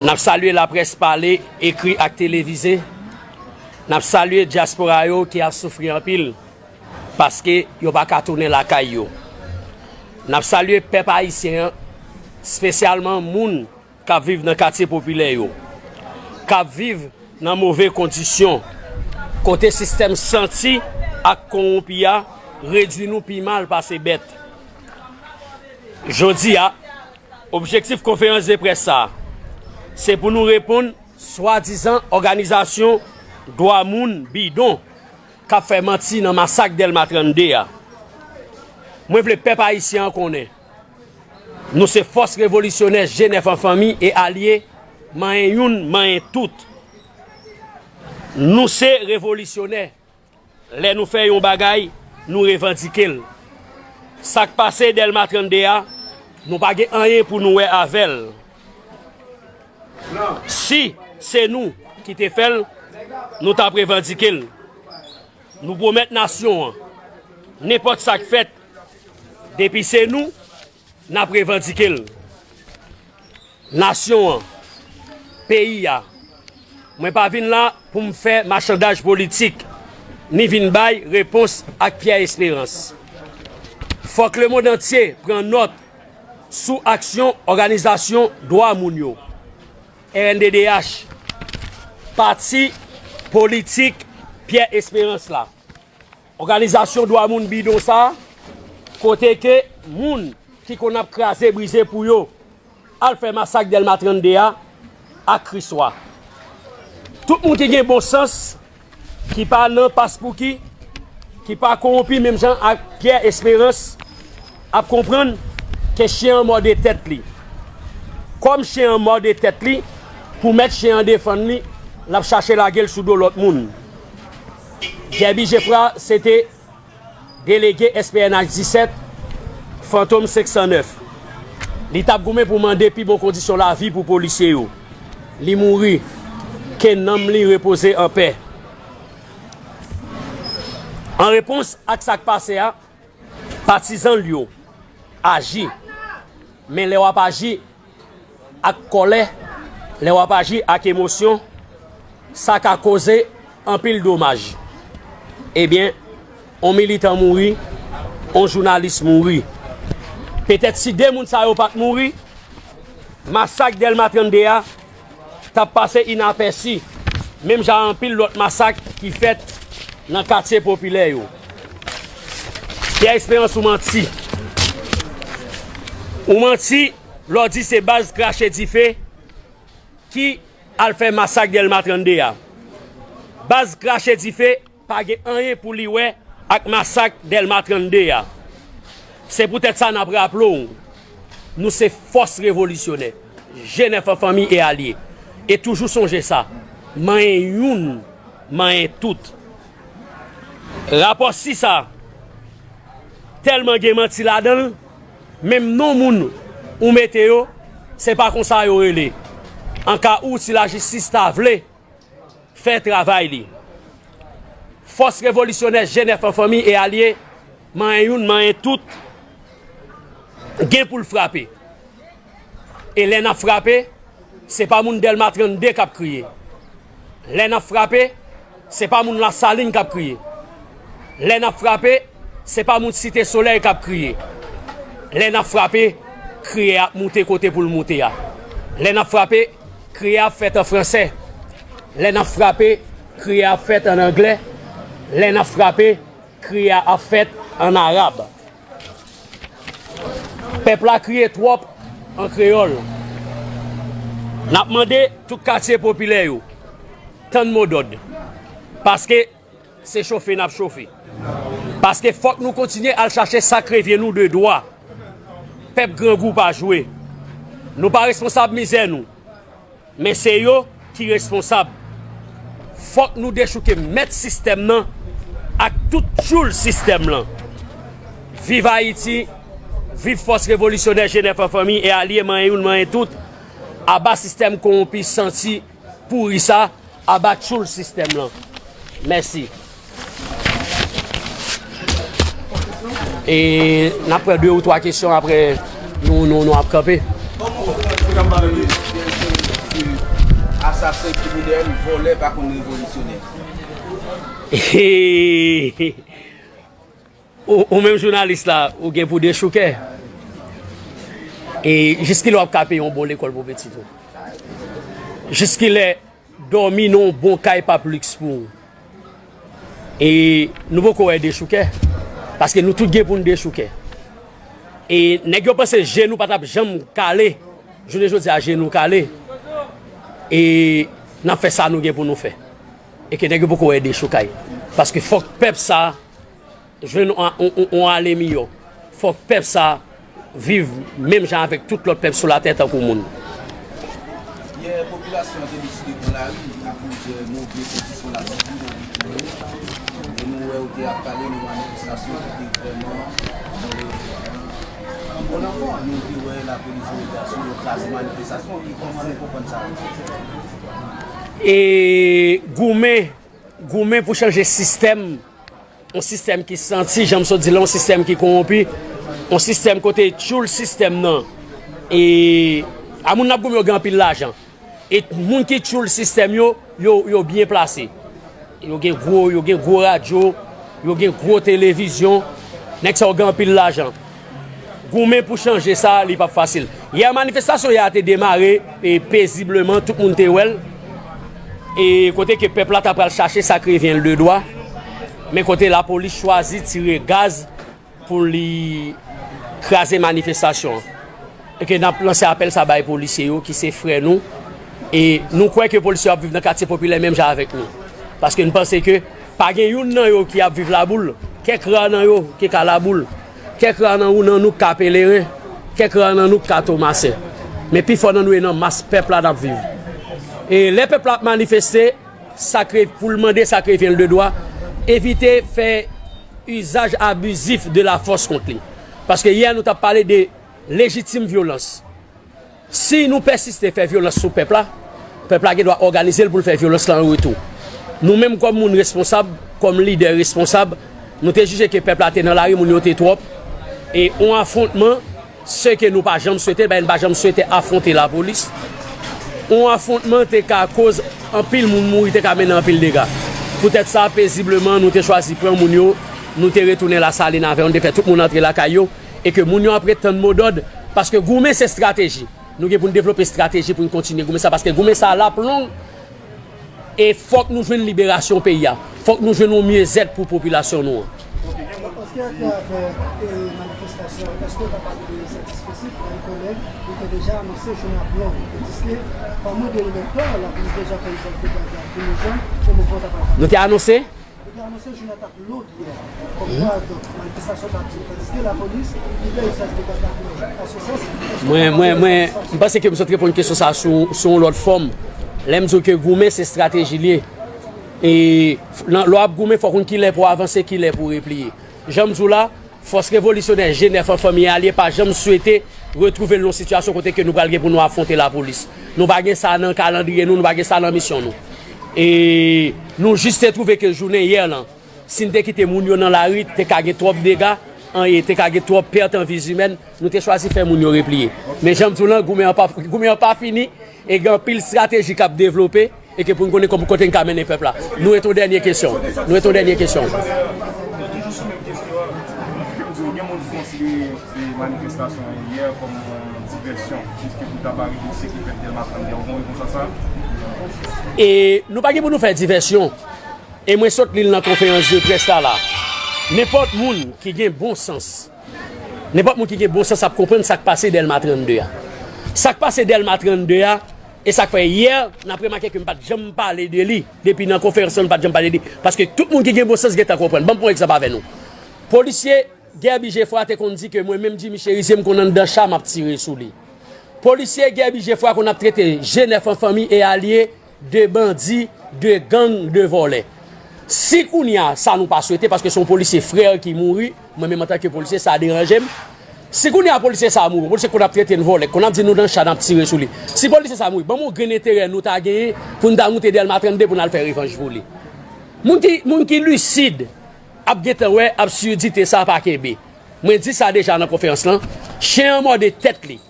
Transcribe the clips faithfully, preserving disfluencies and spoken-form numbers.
N ap salye laprès pale, ekri ak televize. N ap salye dyaspora yo ki ap soufri anpil paske yo pa ka tounen lakay yo. N ap salye pèp ayisyen an, espesyalman moun k ap viv nan katye popilè yo, k ap viv nan move kondisyon, kote sistèm santi ak kowonpi a redui nou pi mal pase bèt. Jodi a, objektif konferans de près sa a, se pou nou reponn swadizan òganizasyon dwa moun bidon k ap fè manti nan masak Dèlma trannde a. Mwen vle pèp ayisyen an konnen, nou se fòs revolisyonè G nèf an fanmi e alye, manyen youn, manyen tout. Nou se revolisyonè. Lè nou fè yon bagay, nou revandike l. Sa k pase Dèlma trannde a, nou pa gen anyen pou nou wè avè l. Si se nou ki te fè l, nou t ap revandike l. Nou pwomèt nasyon an, nenpòt sa k fèt, depi se nou, n ap revandike l. Nasyon an, peyi a, mwen pa vin la pou m fè machandaj politik, ni vin bay repons ak Pyè Esperans. Fòk lemonn antye pran nòt sou aksyon òganizasyon dwa moun yo, R N D D H, pati politik Pyè Esperans la. Òganizasyon dwa moun bidon sa a, kote ke moun ki konn ap kraze brize pou yo al fè masak Dèlma trannde a ak Kriswa. Tout moun ki gen bon sans, ki pa nan paspouki, ki pa kowonpi menm jan ak Pyè Esperans, ap konprann ke chen an mòde tèt li. Kòm chen an mòde tèt li, pou mèt chen an defann li, l ap chache lage l sou do lòt moun. Guerby Geffrard se te delege S P N H disèt, Fantom senk san nèf. Li t ap goumen pou mande pi bon kondisyon lavi pou polisye yo. Li mouri. Ke nanm li repoze anpè. An repons ak sa k pase a, patizan l yo aji. Men lè w ap aji ak kòlè, lè w ap aji ak emosyon, sa ka koze anpil domaj. Ebyen, on militan mouri, on jounalis mouri. Petèt si de moun sa yo pa t mouri, masak Dèlma trannde a t ap pase inapèsi, menm jan anpil lòt masak ki fèt nan katye popilè yo. Pyè Esperans, ou manti. Ou manti lè w di se baz krache dife ki al fè masak Dèlma trannde a. Baz krache dife pa gen anyen pou li wè ak masak Dèlma trannde a. Se poutèt sa n ap raple w, nou se fòs revolisyonè, G nèf an fanmi e alye. E toujou sonje sa, manyen youn, manyen tout. Rapò sis a tèlman gen manti ladan l, menm non moun ou mete yo, se pa konsa yo rele. An ka ou, si lajistis ta vle fè travay li. Fòs revolisyonè G nèf an fanmi e alye, manyen youn, manyen tout, gen pou l frape. E lè n ap frape, se pa moun Dèlma trannde k ap kriye. Lè n ap frape, se pa moun Lasalin k ap kriye. Lè n ap frape, se pa moun Site Solèy k ap kriye. Lè n ap frape, kriye a ap moute kote pou l moute a. Lè n ap frape, kriye a ap fèt an fransè. Lè n ap frape, kriye a ap fèt an anglè. Lè n ap frape, kriye a ap fèt an arab. Pèp la kriye twòp an kreyòl. N ap mande tout katye popilè yo tann modòd, paske se chofe n ap chofe. Paske fòk nou kontinye al chache sa k revyen nou de dwa. Pèp grangou pa jwe. Nou pa responsab mizè nou. Men se yo ki responsab. Fòk nou dechouke mèt sistèm nan ak tout tchoul sistèm lan. Viv Ayiti, viv fòs revolisyonè G nèf an fanmi e alye manyen youn manyen tout. Aba sistèm kowonpi santi pouri sa, aba tchoul sistèm lan. Mèsi. E n ap pran de ou twa kesyon, apre nou, nou, nou ap kanpe. Kòman w fè pou ta pale de P S L, se Sa se kriminèl, vòlè, pa konn revolisyonè. Ou, ou menm jounalis la, ou gen pou dechouke. E jiskilè w ap ka peye yon bon lekòl pou pitit ou? Jiskilè dòmi nan yon bon kay p ap liks pou ou? E nou poko wè dechouke. Paske nou tout gen pou n dechouke. E nèg yo panse je nou pa t ap janm kale. Jounen jodi a, je nou kale. E n ap fè sa nou gen pou nou fè. E ke nèg yo poko wè dechoukay. Paske fòk pèp sa jwenn on, on, on, on ale miyò. Fòk pèp sa viv menm jan avèk tout lòt pèp sou latè tankou moun. Yè, popilasyon an te deside pran lari akoz de move kondisyon lavi nan peyi nou. E nou wè yo te ap pale nan manifestasyon ki te vrèman, euh, an bon anfòm. Nou te wè lapolis voye gason, yo kraze manifestasyon. E kòman nou konprann sa? E goumen, goumen pou chanje sistèm. Yon sistèm ki santi, jan m sot di la, yon sistèm ki kowonpi, yon sistèm kote tchoul sistèm nan. E a moun n ap goumen yo gen anpil lajan. E moun ki tchoul sistèm yo, yo, yo byen plase. Yo gen gwo, yo gen gwo radyo, yo gen gwo televizyon. Nèg sa yo gen anpil lajan. Goumen pou chanje sa, li p ap fasil. Yè, manifestasyon yè a te demare, e, pezibleman, tout moun te wè l. E kote ke pèp la ta pral chache sa k revyen l de dwa, men kote lapolis chwazi tire gaz pou li kraze manifestasyon an. E ke n ap lanse apèl sa bay polisye yo, ki se frè nou. E nou kwè ke polisye yo ap viv nan katye popilè menm jan avèk nou. Paske n panse ke pa gen youn nan yo ki ap viv Laboul. Kèk ra nan yo ki ka Laboul. Kèk ra nan ou, nan nou k ka Peleren. Kèk ra nan nou k ka Tomasen. Men pifò nan nou e nan mas pèp la n ap viv. E lè pèp la ap manifeste, sa k re-, pou l mande sa k revyen l de dwa, evite fè izaj abizif de lafòs kont li. Paske yè nou t ap pale de lejitim vyolans. Si nou pèsiste fè vyolans sou pèp la, pèp la gen dwa òganize l pou l fè vyolans la an retou. Nou menm kòm moun responsab, kòm lidè responsab, nou te jije ke pèp la te nan lari, moun yo te twòp, e yon afwontman, se ke nou pa janm swete, bagay nou pa janm swete afwonte lapolis. Yon afwontman te ka koz anpil moun mouri, te ka mennen anpil dega. Poutèt sa, pezibleman, nou te chwazi pran moun yo, nou te retounen Lasalin avè yo, nou te fè tout moun antre lakay yo, e ke moun yo ap ret tann modòd, paske goumen se estrateji. Nou gen pou n devlope estrateji pou n kontinye goumen sa, paske goumen sa l ap long, e fòk nou jwenn liberasyon peyi a. Fòk nou jwenn yon myezèt pou popilasyon nou an. Èske atravè, e, manifestasyon, èske w ta pale de satisfèsi pou yon kòlèg, li te deja anonse jounen ap long, tandiske pa mwen de lè lapolis deja fè izaj de gaz lakrimojèn, se mouvman ta pral pase. Nou te anonse? Yo te anonse jounen t ap long yè. Kòmkwa, donk, manifestasyon t ap di, tandiske lapolis, li fè izaj de gaz lakrimojèn. An se sans, èske w ta pale de satisfèsi? Mwen, mwen, mwen, m panse ke m sot reponn kesyon sa a sou, sou yon lòt fòm. Lè m di w ke goumen, se estrateji l ye. E nan, lè w ap goumen, fòk ou konn kilè pou w avanse, kilè pou w repliye. Jan m di w la, fòs revolisyonè G nèf an fanmi e alye pa janm swete retwouve l nan yon sitiyasyon kote ke nou pral gen pou nou afwonte lapolis. Nou pa gen sa nan kalandriye nou, nou pa gen sa nan misyon nou. E nou jis te twouve ke jounen yè lan, si n te kite moun yo nan lari, te ka gen twòp dega, an, e te ka gen twòp pèt an vi zimèn, nou te chwazi fè moun yo repliye. Men jan m di w lan, goumen an pa, goumen an pa fini, e gen anpil estrateji k ap devlope, e ke pou n konnen kòm kote n ka mennen pèp la. Nou rete yon dènye kesyon. Nou rete yon dènye kesyon. Toujou sou menm kesyon an, gen moun ki konsidere, e, manifestasyon yè kòm yon divèsyon, piske pou ta bare dosye ki fèt Dèlma trannde a, ou konn sa sa? E nou pa gen pou nou fè divèsyon. E mwen sot li l nan konferans de près la la. Nenpòt moun ki gen bon sans, nenpòt moun ki gen bon sans ap konprann sa k pase Dèlma trannde a. Sa k pase Dèlma trannde a, e sa k fè yè, n ap remake ke m pa t janm pale de li. Depi nan konferans lan, m pa t janm pale de li. Paske tout moun ki gen bon sans gentan konprann. Ban m pran yon egzanp avè nou. Polisye Guerby Geffrard te konn di ke mwen menm Jimmy Chérizier, m konn anndan cha, m ap tire sou li. Polisye Guerby Geffrard konn ap trete G nèf an fanmi e alye de bandi, de gang, de vòlè. Si kounye a, sa nou pa swete, paske se yon polisye frè ki mouri, mwen menm antanke polisye, sa deranje m. Si kounye a polisye sa a mouri, polisye konn ap trete n vòlè, konn ap di nou nan cha n ap tire sou li. Si polisye sa a mouri, ban m yon grenn enterè nou ta genyen pou n ta moute Dèlma trannde pou n al fè revanj pou li. Moun ki, moun ki lisid ap gentan wè absidite sa a pa kenbe. Mwen di sa deja nan konferans lan, chen an mòde tèt li.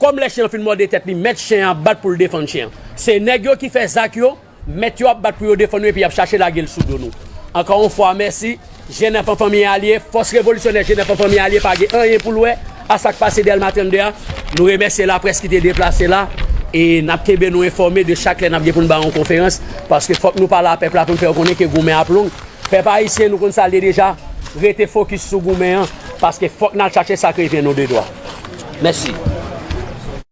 Kòm lè chen an fin mòde tèt li, mèt chen an ap bat pou l defann chen an. Se nèg yo ki fè zak yo, mèt yo ap bat pou yo defann yo epi y ap chache lage l sou do nou. Ankò yon fwa, mèsi. Jenèf an Fanmi Alye, fòs revolisyonè Jenèf an Fanmi Alye pa gen anyen pou l wè a sa k pase Dèlma trannde a. Nou remèsye laprès ki te deplase la e n ap kenbe nou enfòme de chak lè n ap gen pou n ba yon konferans, paske fòk nou pale a pèp la pou n fè yo konnen ke goumen ap long. Pèp ayisyen, nou konn sa l ye deja, rete fokis sou goumen an, paske fòk n al chache sa k revyen nou de dwa. Mèsi.